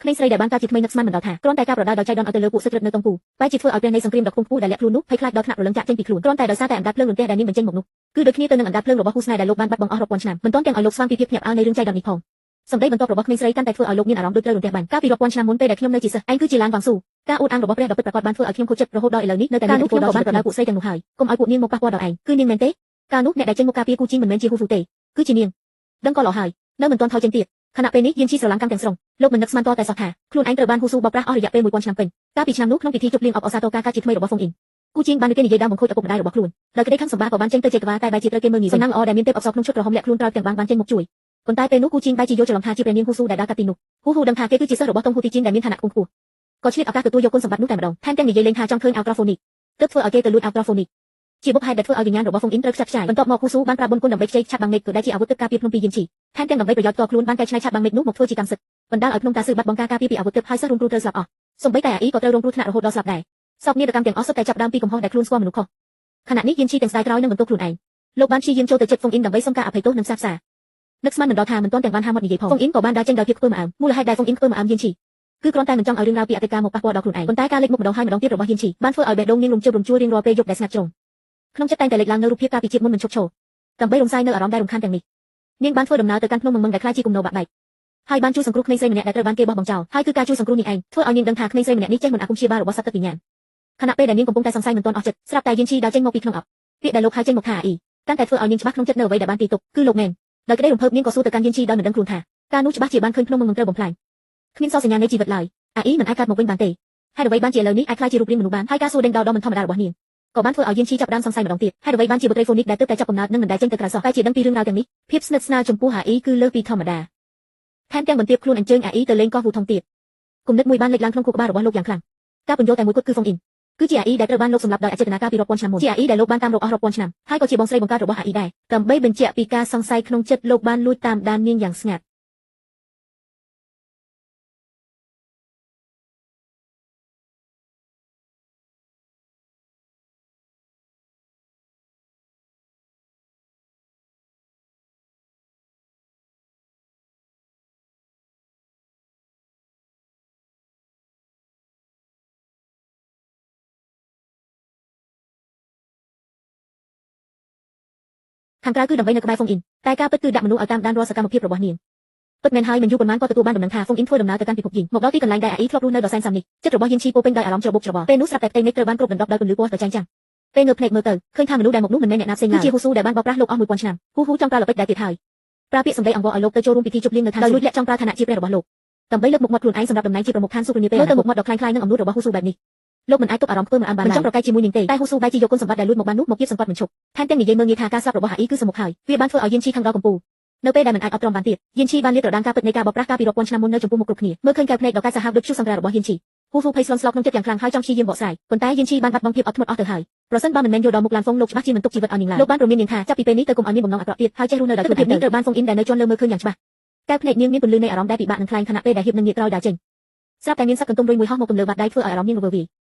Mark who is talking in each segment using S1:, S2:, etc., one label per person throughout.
S1: ក្មេងស្រីដែលបានកើតជាថ្មីនឹកស្មានមិនដល់ថាគ្រាន់តែការប្រដៅដោយចៃដន្យឲ្យទៅលើពួកសឹករឹតនៅតុងពូបែរជាធ្វើឲ្យព្រះនៃសង្គ្រាមដ៏ខ្ពង់ខ្ពស់ដែលលាក់ខ្លួននោះភ័យខ្លាចដល់ថ្នាក់ព្រលឹងចាក់ចេញពីខ្លួនគ្រាន់តែដោយសារតែអណ្ដាតភ្លើងរន្ទះដែលនាងបញ្ចេញមកនោះគឺដូចគ្នាទៅនឹងអណ្ដាតភ្លើងរបស់គូស្នេហ៍ដែលលោកបានបាត់បង់អស់រាប់ពាន់ឆ្នាំមិនទាន់ទាំងឲ្យលោកស្វាងពីភាពភ្ញាក់ផ្អើលនៃរឿងចៃដន្យនេះផងសម្ដីបន្ទាប់របស់ក្មេងស្រីកាន់តែធ្វើឲ្យលោកមានអារម្មណ៍ដូចត្រូវរន្ទះបាញ់កាលពីរាប់ពាន់ឆ្នាំមុនពេលដែលខ្ញុំនៅជាសិស្សឯងគឺជាឡានវ៉ាងស៊ូការអួតអាងរបស់ព្រះដ៏ពិតប្រាកដបានធ្វើឲ្យខ្ញុំខូចចិត្តរហូតដល់ឥឡូវនេះនៅតែមានឥទ្ធិពលដល់ជីវិតរបស់ពួកស្រីទាំងនោះហើយកុំឲ្យពួកនាងមកប៉ះពាល់ដល់ឯងគឺនាងមែនទេកាលនោះអ្នកដែលចេញមកការពារគូជីងមិនមែនជាហ៊ូហ្វូទេគឺជានាងដឹងក៏ល្អហើយនៅមិនទាន់ថយចេញទៀតខណៈពេលនេះយានជីស្រឡាំងកាំងទាំងស្រុងលោកមិននឹកស្មានតតែសោះថាខ្លួនឯងត្រូវបានហ៊ូស៊ូបោកប្រាស់អស់រយៈពេល1000ឆ្នាំពេញកាលពីឆ្នាំនោះក្នុងពិធីជប់លៀងអបអរសាទរការកើតជាថ្មីរបស់ហ្វុងអ៊ីនគូជីងបានគេនិយាយដើមបង្ខូចឪពុកម្ដាយរបស់ខ្លួនដោយក្តីខឹងសម្បាក៏បានចេញទៅជែកក្បាលតែបែរជាត្រូវគេមើលងាយសំណាងល្អដែលមានទេពអប្សរក្នុងឈុតក្រហមលាក់ខ្លួនក្រោយទាំងបាងបានចេញមកជួយប៉ុន្តែពេលនោះគូជីងបែរជាយល់ច្រឡំថាជាព្រះនាងហ៊ូស៊ូដែលដើរកាត់ទីនោះហ៊ូហ៊ូដឹងថាគេគឺជាសិស្សរបស់តុងហ៊ូទីជីងដែលមានឋានៈខ្ពង់ខ្ពស់ក៏ឆ្លៀតឱកាសទទួលយកគុណសម្បត្តិនោះតែម្ដងថែមទាំងនិយាយលេងថាចង់ឃើញអោក្រាហ្វូនីកទើបធ្វើឲ្យគេទៅលួចអោក្រាហ្វូនីកជាបុព្វហេតុដែលធ្វើឲ្យវិញ្ញាណរបស់ហ្វុងអ៊ីនត្រូវខ្ចាត់ខ្ចាយបន្ទាប់មកហ៊ូស៊ូបានប្រើបុណ្យគុណដើម្បីខ្ចីឆាត់បាងមេឃក៏ដែលជាអាវុធទើបការពារភ្នំពីយានជីថែមទាំងដើម្បីប្រយោជន៍ផ្ទាល់ខ្លួនបានកែច្នៃឆាត់បាងមេឃនោះមកធ្វើជាកម្មសិទ្ធិបណ្ដាលឲ្យភ្នំតាស៊ឺបាត់បង់ការការពារពីអាវុធទើបហើយសិស្សរងគ្រោះត្រូវស្លាប់អស់សូម្បីតែអាអ៊ីក៏ត្រូវរងគ្រោះថ្នាក់រហូតដល់ស្លាប់ដែរសោកនាដកម្មទាំងអស់សុទ្ធតែចាប់ដើមពីកំហុសដែលខ្លួនស្គាល់មនុស្សខុសខណៈនេះយានជីទាំងស្ដាយក្រោយនឹងបន្ទោសខ្លួនឯងលោកបានព្យាយាមចូលទៅជិតហ្វុងអ៊ីនដើម្បីសុំការអភ័យទោសនិងផ្សះផ្សានឹកស្មានមិនដល់ថាមិនទាន់ទាំងបានហាមមាត់និយាយផងហ្វុងអ៊ីនក៏បានដើរចេញដោយភាពខ្ពើមអើមមូលហេតុដែលហ្វុងអ៊ីនខ្ពើមអើមយានជីគឺគ្រាន់តែមិនចង់ឲ្យរឿងរ៉ាវពីអតីតកាលមកប៉ះពាល់ដល់ខ្លួនឯងប៉ុន្តែការលេចមុខម្ដងហើយម្ដងទៀតរបស់យានជីបានធ្វើឲ្យបេះដូងនាងរំជើបរំជួលរៀងរាល់ពេលយប់ដែលស្ងាត់ជ្រងក្នុងចិត្តតែងតែលេចឡើងនៅរូបភាពកាលពីជាតិមុនមិនឈប់ឈរដើម្បីរំសាយនៅអារម្មណ៍ដែលរំខានទាំងនេះនាងបានធ្វើដំណើរទៅកាន់ភ្នំមឹងមឹងដែលក្លាយជាគំនរបាក់បែកហើយបានជួយសង្គ្រោះក្មេងស្រីម្នាក់ដែលត្រូវបានគេបោះបង់ចោលហើយគឺការជួយសង្គ្រោះនេះឯងធ្វើឲ្យនាងដឹងថាក្មេងស្រីម្នាក់នេះចេះមន្តអាគមព្យាបាលរបស់សត្វទឹកវិញ្ញាណខណៈពេលដែលនាងកំពុងតែសង្ស័យមិនទាន់អស់ចិត្តស្រាប់តែយានជីដើរចេញមកពីក្នុងអប់ពាក្យដែលលោកហៅចេញមកថាអាអ៊ីកាន់តែធ្វើឲ្យនាងច្បាស់ក្នុងចិត្តនៅអ្វីដែលបានទីទុកគឺលោកមែនដោយក្តីរំភើបនាងក៏សួរទៅកាន់យានជីដោយមិនដឹងខ្លួនថាការនោះច្បាស់ជាបានឃើញភ្នំមឹងមឹងត្រូវបំផ្លាញគ្មានសញ្ញានៃជីវិតឡើយអាអ៊ីមិនអាចកើតមកវិញបានទេហេតុអ្វីបានជាឥឡូវនេះអាចក្លាយជារូបរាងមនុស្សបានហើយការសួរដេញដោលដ៏មិនធម្មតារបស់នាងក៏បានធ្វើឲ្យយានជីចាប់ផ្ដើមសង្ស័យម្ដងទៀតហេតុអ្វីបានជាបុត្រីហ្វូនីកដែលទើបតែចាប់កំណើតនិងមិនដែលចេញទៅក្រៅសោះតែជាដឹងពីរឿងរ៉ាវទាំងនេះភាពស្និទ្ធស្នាលចំពោះអាអ៊ីគឺលើសពីធម្មតាថែមទាំងបន្ទាបខ្លួនអញ្ជើញអាអ៊ីទៅលេងកោះវូថងទៀតគំនិតមួយបានលេចឡើងក្នុងខួរក្បាលរបស់លោកយ៉ាងខ្លាំងការពន្យល់តែមួយគត់គឺហ្វុងអ៊ីនគឺជាអាអ៊ីដែលត្រូវបានលោកសម្លាប់ដោយអចេតនាកាលពីរាប់ពាន់ឆ្នាំមុនជាអាអ៊ីដែលលោកបានតាមរកអស់រាប់ពាន់ឆ្នាំហើយក៏ជាបងស្រីបង្កើតរបស់អាអ៊ីដែរដើម្បីបញ្ជាក់ពីការសង្ស័យក្នុងចិត្តលោកបានលួចតាមដាននាងយ៉ាងស្ងាត់ខាងក្រៅគឺដើម្បីនៅក្បែរហ្វុងអ៊ីនតែការពិតគឺដាក់មនុស្សឲ្យតាមដានរាល់សកម្មភាពរបស់នាងពិតមែនហើយមិនយូរប៉ុន្មានក៏ទទួលបានដំណឹងថាហ្វុងអ៊ីនធ្វើដំណើរទៅកាន់ពិភពយីងមកដល់ទីកន្លែងដែលអាអ៊ីធ្លាប់រស់នៅដ៏សែនសាំនេះចិត្តរបស់យានជីពោពេញដោយអារម្មណ៍ច្របូកច្របល់ពេលនោះស្រាប់តែផ្ទៃមេឃត្រូវបានគ្របដណ្ដប់ដោយពន្លឺពណ៌ដ៏ចែងចាំងពេលងើបភ្នែកមើលទៅឃើញថាមនុស្សដែលមកនោះមិនមែនអ្នកណាផ្សេងឡើយគឺជាហ៊ូស៊ូដែលបានបោកប្រាស់លោកអស់1000ឆ្នាំហ៊ូហ៊ូចង់ប្រើល្បិចដែលទៀតហើយប្រើពាក្យសម្ដីអង្វរឲ្យលោកទៅចូលរួមពិធីជប់លៀងនៅឋានដោយលួចលាក់ចង់ប្រើឋានៈជាព្រះរបស់លោកដើម្បីលើកមុខមាត់ខ្លួនឯងសម្រាប់តំណែងជាប្រមុខឋានសួគ៌នាពេលមើលទៅមុខមាត់ដ៏คล้ายៗនឹងអំនួតរបស់ហ៊ូស៊ូបែបនេះលោកមិនអាចទប់អារម្មណ៍ខ្ពើមអើមបានឡើយមិនចង់ប្រកែកជាមួយនាងទេតែហ៊ូស៊ូបែរជាយកគុណសម្បត្តិដែលលួចមកបាននោះមកគៀបសង្កត់មិនឈប់ថែមទាំងនិយាយមើលងាយថាការស្លាប់របស់អាអ៊ីគឺសមុខហើយវាបានធ្វើឲ្យយានជីខឹងដល់កំពូលនៅពេលដែលមិនអាចអត់ទ្រាំបានទៀតយានជីបានលាតត្រដាងការពិតនៃការបោកប្រាស់កាលពីរាប់ពាន់ឆ្នាំមុននៅចំពោះមុខគ្រប់គ្នាមើលឃើញកែវភ្នែកដ៏កាចសាហាវដូចព្យុះសង្គ្រាមរបស់យានជីហ៊ូហ៊ូភ័យស្លន់ស្លោក្នុងចិត្តយ៉ាងខ្លាំងហើយចង់ព្យាយាមបកស្រាយប៉ុន្តែយានជីបានបាត់បង់ភាពអត់ធ្មត់អស់ទៅហើយប្រសិនបើមិនមែនយល់ដល់មុខឡានហ្វុងលោកច្បាស់ជាមិនទុកជីវិតឲ្យនាងឡើយលោកបានព្រមាននាងថាចាប់ពីពេលនេះទៅកុំឲ្យមានបំណងអាក្រក់ទៀតហើយចេះរស់នៅដោយខ្លួនឯងនេះត្រូវបានហ្វុងអ៊ីនដែលនៅជាន់លើមើលឃើញយ៉ាងច្បាស់កែវភ្នែកនាងមានពន្លឺនៃអារម្មណ៍ដែលពិបាកនឹងខ្លែងខណៈពេលដែលហៀបនឹងងាកក្រោយដើរចេញស្រាប់តែមានសត្វកន្ទុំរុយមួយហោះមកទំលើបាតដៃធ្វើឲ្យអារម្មណ៍នាងរវើរវាយ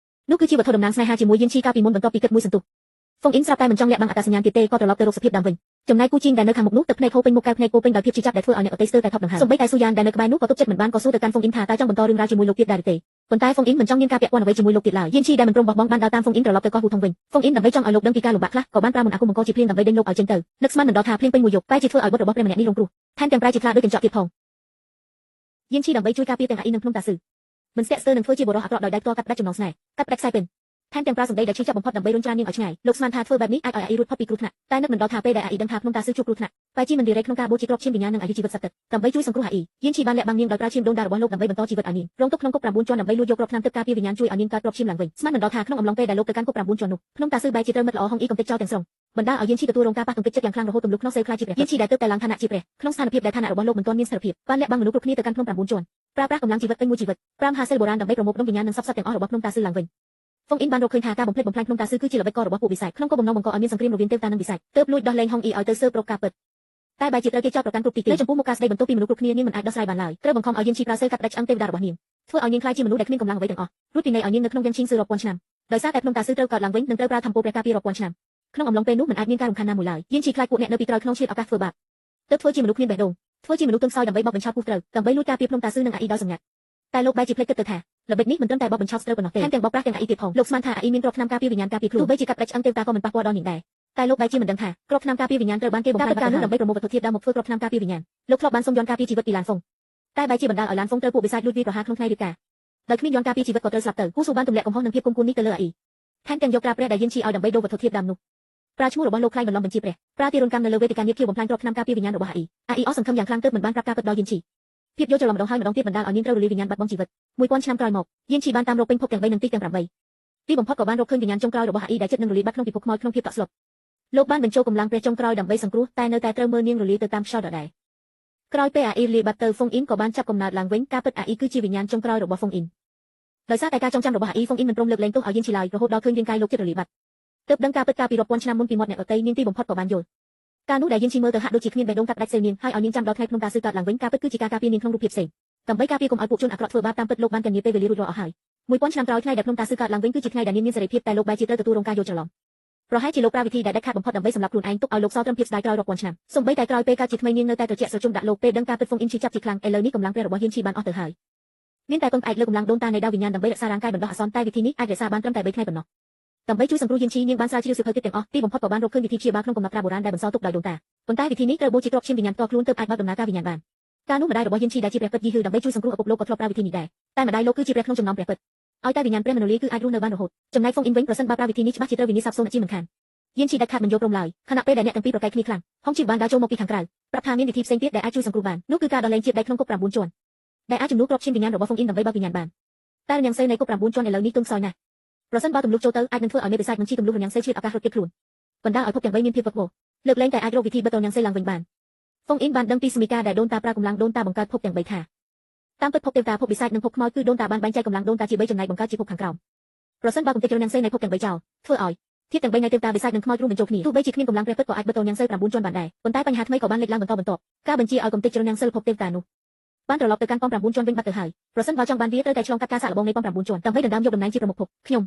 S1: នោះគឺជាវត្ថុតំណាងស្នេហាជាមួយយានជីកាលពីមុនបន្ទាប់ពីគិតមួយសន្ទុះហ្វុងអ៊ីនស្រាប់តែមិនចង់លាក់បាំងអត្តសញ្ញាណទៀតទេក៏ត្រឡប់ទៅរកសភាពដើមវិញចំណែកគូជីងដែលនៅខាងមុខនោះទឹកភ្នែកហូរពេញមុខកែវភ្នែកពោពេញដោយភាពឈឺចាប់ដែលធ្វើឲ្យអ្នកដទៃស្ទើរតែថប់ដង្ហើមសូម្បីតែស៊ូយ៉ានដែលនៅក្បែរនោះក៏ទប់ចិត្តមិនបានក៏សួរទៅកាន់ហ្វុងអ៊ីនថាតើចង់បន្តរឿងរ៉ាវជាមួយលោកទៀតដែរឬទេប៉ុន្តែហ្វុងអ៊ីនមិនចង់មានការពាក់ព័ន្ធអ្វីជាមួយលោកទៀតឡើយយានជីដែលមិនព្រមបោះបង់បានដើរតាមហ្វុងអ៊ីនត្រឡប់ទៅកោះវូថងវិញហ្វុងអ៊ីនដើម្បីចង់ឲ្យលោកដឹងពីការលំបាកខ្លះក៏បានប្រើមន្តអាគមបង្កជាភ្លៀងដើម្បីដេញលោកឲ្យចេញទៅនឹកស្មានមិនដល់ថាភ្លៀងពេញមួយយប់តែជាធ្វើឲ្យបុត្ររបស់ព្រះម្នាក់នេះរងគ្រោះថែមទាំងប្រែជាខ្លាដូចកញ្ចក់ទៀតផងយានជីដើម្បីជួយការពារទាំងអាអ៊ីនិងភ្នំតាស៊ឺមិនស្ទាក់ស្ទើរនឹងធ្វើជាបុរសអាក្រក់ដោយដៃផ្ទាល់កាត់ផ្ដាច់ចំណងស្នេហ៍កាត់ផ្ដាច់ខ្សែពិនថែមទាំងប្រើសម្ដីដែលឈឺចាប់បំផុតដើម្បីរុញច្រាននាងឲ្យឆ្ងាយលោកស្មានថាធ្វើបែបនេះអាចឲ្យអាអ៊ីរួចផុតពីគ្រោះថ្នាក់តែនឹកមិនដល់ថាពេលដែលអាអ៊ីដឹងថាភ្នំតាស៊ឺជួបគ្រោះថ្នាក់បែរជាមិនរីរ៉េក្នុងការបូជាគ្រាប់ឈាមវិញ្ញាណនិងអាយុជីវិតសត្វទឹកដើម្បីជួយសង្គ្រោះអាអ៊ីយានជីបានលាក់បាំងនាងដោយប្រើឈាមដូនតារបស់លោកដើម្បីបន្តជីវិតឲ្យនាងរងទុក្ខក្នុងគុក9ជាន់ដើម្បីលួចយកគ្រាប់ថ្នាំទឹកការពារវិញ្ញាណជួយឲ្យនាងកើតគ្រាប់ឈាមឡើងវិញស្មានមិនដល់ថាក្នុងអំឡុងពេលដែលលោកទៅកាន់គុក9ជាន់នោះភ្នំតាស៊ឺបែរជាត្រូវមិត្តល្អហុងអ៊ីកំទេចចោលទាំងស្រុងបណ្ដាលឲ្យយានជីទទួលរងការប៉ះទង្គិចចិត្តយ៉ាងខ្លាំងរហូតទម្លុះក្នុងសេលខ្លាចជាព្រះយានជីដែលទើបតែឡើងឋានៈជាព្រះក្នុងស្ថានភាពដែលឋានៈរបស់លោកមិនទាន់មានស្ថិរភាពបានលាក់បាំងមនុស្សគ្រប់គ្នាទៅកាន់ភ្នំ9ជាន់ប្រើប្រាស់កម្លាំងជីវិតពេញមួយជីវិត5ហាសិលបុរាណដើម្បីប្រមូលផ្ដុំវិញ្ញាណនិងសព្វសត្វទាំងអស់របស់ភ្នំតាស៊ឺឡើងវិញហ្វុងអ៊ីនបានរកឃើញថាការបំផ្លិចបំផ្លាញភ្នំតាស៊ឺគឺជាល្បិចកលរបស់ពួកវិសាចក្នុងគោលបំណងបង្កឲ្យមានសង្គ្រាមរវាងទេវតានិងវិសាចទើបលួចដោះលែងហុងអ៊ីឲ្យទៅស៊ើបរកការពិតតែបែរជាត្រូវគេចោទប្រកាន់គ្រប់ទីនៅចំពោះមុខការស្ដីបន្ទោសពីមនុស្សគ្រប់គ្នានាងមិនអាចដោះស្រាយបានឡើយត្រូវបង្ខំឲ្យយានជីប្រើសេលកាត់ផ្ដាច់ឆ្អឹងទេវតារបស់នាងធ្វើឲ្យនាងក្លាយជាមនុស្សដែលគ្មានកម្លាំងអ្វីទាំងអស់រួចពីនៃឲ្យនាងនៅក្នុងវាំងឈីងស៊ឺរាប់ពាន់ឆ្នាំដោយសារតែភ្នំតាស៊ឺត្រូវកើតឡើងវិញនិងត្រូវប្រើធម្មពលព្រះការពាររាប់ពាន់ឆ្នាំក្នុងអំឡុងពេលនោះមិនអាចមានការរំខានណាមួយឡើយយានជីខ្លាចពួកអ្នកនៅពីក្រោយក្នុងឆ្លៀតឱកាសធ្វើបាបទើបធ្វើជាមនុស្សគ្មានបេះដូងធ្វើជាមនុស្សទន់ខ្សោយដើម្បីបោកបញ្ឆោតគូត្រូវដើម្បីលួចការពារភ្នំតាស៊ឺនិងអាអ៊ីដោយសម្ងាត់ តែលោកបែរជាភ្លេចគិតទៅថាល្បិចនេះមិនត្រឹមតែបោកបញ្ឆោតស្ត្រូវប៉ុណ្ណោះទេថែមទាំងបោកប្រាស់ទាំងអាអ៊ីទៀតផងលោកស្មានថាអាអ៊ីមានក្របថ្នាំការពារវិញ្ញាណការពារខ្លួនទោះបីជាកាត់ផ្ដាច់ឆ្អឹងទេវតាក៏មិនប៉ះពាល់ដល់នាងដែរតែលោកបែរជាមិនដឹងថាក្របថ្នាំការពារវិញ្ញាណត្រូវបានគេបំផ្លាញការនោះដើម្បីប្រមូលវត្ថុធាតុដើមមកធ្វើក្របថ្នាំការពារវិញ្ញាណលោកធ្លាប់បានសុំយន្តការពារជីវិតពីឡានហ្វុងតែបែរជាបណ្ដាលឲ្យឡានហ្វុងត្រូវពួកបិសាចលួចវាយប្រហារក្នុងថ្ងៃរៀបការដោយគ្មានយន្តការពារជីវិតក៏ត្រូវស្លាប់ទៅហ៊ូស៊ូបានទម្លាក់កំហុសនិងភាពគុំគួននេះទៅលើអាអ៊ីថែមទាំងយកត្រាព្រះដែលយានឈីឲ្យដើម្បីដូរវត្ថុធាតុដើមនោះប្រើឈ្មោះរបស់លោកខ្លែងបន្លំបញ្ជាព្រះប្រើទារុណកម្មនៅលើវេទិកានាគខៀវបំផ្លាញក្របថ្នាំការពារវិញ្ញាណរបស់អាអ៊ីអាអ៊ីអស់សង្ឃឹមយ៉ាងខ្លាំងទើបមិនបានប្រាប់ការពិតដល់យានឈីភាពយល់ច្រឡំម្ដងហើយម្ដងទៀតបណ្ដាលឲ្យនាងត្រូវរលាយវិញ្ញាណបាត់បង់ជីវិត1000ឆ្នាំក្រោយមកយានឈីបានតាមរកពេញភពទាំង3និងទីទាំង8ទីបំផុតក៏បានរកឃើញវិញ្ញាណចុងក្រោយរបស់អាអ៊ីដែលជិតនឹងរលាយបាត់ក្នុងពិភពខ្មោចក្នុងភាពតក់ស្លុតលោកបានបញ្ចូលកម្លាំងព្រះចុងក្រោយដើម្បីសង្គ្រោះតែនៅតែត្រូវមើលនាងរលាយទៅតាមខ្យល់ដដែលក្រោយពេលអាអ៊ីរលាយបាត់ទៅហ្វុងអ៊ីនក៏បានចាប់កំណើតឡើងវិញការពិតអាអ៊ីគឺជាវិញ្ញាណចុងក្រោយរបស់ហ្វុងអ៊ីនដោយសារតែការចងចាំរបស់អាអ៊ីហ្វុងអ៊ីនមិនព្រមលើកលែងទោសឲ្យយានឈីឡើយរហូតដល់ឃើញរាងកាយលោកជិតរលាយបាត់ទើបដឹងការពិតកាលពីរាប់ពាន់ឆ្នាំមុនពីមាត់អ្នកដទៃនាងទីបំផុតក៏បានយល់កាលនោះដែលយានឈីមើលទៅហាក់ដូចជាគ្មានបេះដូងកាត់ផ្ដាច់សេលនាងហើយឲ្យនាងចាំដល់ថ្ងៃភ្នំតាស៊ឺកើតឡើងវិញការពិតគឺជាការការពារនាងក្នុងរូបភាពផ្សេងដើម្បីការពារកុំឲ្យពួកជនអាក្រក់ធ្វើបាបតាមពិតលោកបានធានាពេលវេលារួចរាល់អស់ហើយ1000ឆ្នាំក្រោយថ្ងៃដែលភ្នំតាស៊ឺកើតឡើងវិញគឺជាថ្ងៃដែលនាងមានសេរីភាពតែលោកបែរជាត្រូវទទួលរងការយល់ច្រឡំប្រហែលជាលោកប្រើវិធីដែលដាច់ខាតបំផុតដើម្បីសម្លាប់ខ្លួនឯងទុកឲ្យលោកសល់ត្រឹមភាពស្ដាយក្រោយរាប់ពាន់ឆ្នាំសូម្បីតែក្រោយពេលកើតជាថ្មីនាងនៅតែត្រជាក់ស្រជុំដាក់លោកពេលដឹងការពិតហ្វុងអ៊ីនឈីចាប់ជាខ្លាំងឥឡូវនេះកម្លាំងព្រះរបស់យានឈីបានអស់ទៅហើយមានតែពឹងផ្អែកលើកម្លាំងដូនតានៃដាវវិញ្ញាណដើម្បីរក្សារាងកាយបណ្ដោះអាសន្នតែវិធីនេះអាចរក្សាបានត្រឹមតែ3ថ្ងៃប៉ុណ្ណោះដើម្បីជួយសង្គ្រោះយានឈីនាងបានស្រាវជ្រាវសៀវភៅទៀតទាំងអស់ទីបំផុតក៏បានរកឃើញវិធីព្យាបាលក្នុងកំណត់ត្រាបុរាណដែលបន្សល់ទុកដោយដូនតាប៉ុន្តែវិធីនេះត្រូវបូជាទ្រព្យឈាមវិញ្ញាណផ្ទាល់ខ្លួនទើបអាចបើកដំណើរការវិញ្ញាណបានកាលនោះម្ដាយរបស់យានឈីដែលជាព្រះពិតយីហឺដើម្បីជួយសង្គ្រោះឪពុកលោកក៏ធ្លាប់ប្រើវិធីនេះដែរតែម្ដាយលោកគឺជាព្រះក្នុងចំណោមព្រះពិតឲ្យតែវិញ្ញាណព្រះមនោលីគឺអាចរស់នៅបានរហូតចំណែកហ្វុងអ៊ីនវិញប្រសិនបើប្រើវិធីនេះច្បាស់ជាត្រូវវិនាសសាបសូន្យជាមិនខានយានឈីដាច់ខាតមិនយល់ព្រមឡើយខណៈពេលដែលអ្នកទាំងពីរប្រកែកគ្នាខ្លាំងហុងជីបានដើរចូលមកពីខាងក្រៅប្រាប់ថាមានវិធីផ្សេងទៀតដែលអាចជួយសង្គ្រោះបាននោះគឺការដោះលែងជាតិដែកក្នុងគុក9ជាន់ដែលអាចជំនួសគ្រាប់ឈាមវិញ្ញាណរបស់ហ្វុងអ៊ីនដើម្បីបើកវិញ្ញាណបានតែរញ៉ាំងសេនៃគុក9ជាន់ឥឡូវនេះទន់ខ្សោយណាស់ប្រសិនបើទម្លុះចូលទៅអាចនឹងធ្វើឲ្យមេបិសាចមិនជីទម្លុះរញ៉ាំងសេឆ្លៀតឱកាសរត់គេចខ្លួនបណ្ដាលឲ្យភពទាំង3មានភាពវឹកវរលើកលែងតែអាចរកវិធីបិទរញ៉ាំងសេឡើងវិញបានហ្វុងអ៊ីនបានដឹងពីសមីការដែលដូនតាប្រើកម្លាំងដូនតាបង្កើតភពទាំង3ថាតាមពិតភពទេវតាភពបិសាចនិងភពខ្មោចគឺដូនតាបានបែងចែកកម្លាំងដូនតាជា3ចំណែកបង្កើតជាភពខាងក្រោមប្រសិនបើកំទេចរញ៉ាំងសេនៃភពទាំង3ចោលធ្វើឲ្យធាតុទាំង3នៃទេវតាបិសាចនិងខ្មោចរួមបញ្ចូលគ្នាទោះបីជាគ្មានកម្លាំងព្រះពិតក៏អាចបិទរញ៉ាំងសេ9ជាន់បានដែរប៉ុន្តែបញ្ហាថ្មីក៏បានលេចឡើងបន្តបន្ទាប់ការបញ្ជាឲ្យកំទេចរញ៉ាំងសេភពទេវតានោះបានត្រឡប់ទៅកាន់ប៉ម9ជាន់វិញបាត់ទៅហើយប្រសិនបើចង់បានវាត្រូវតែឆ្លងកាត់ការសាកល្បងនៃប៉ម9ជាន់ដើម្បីដណ្ដើមយកតំណែងជាប្រមុខភពខ្ញុំ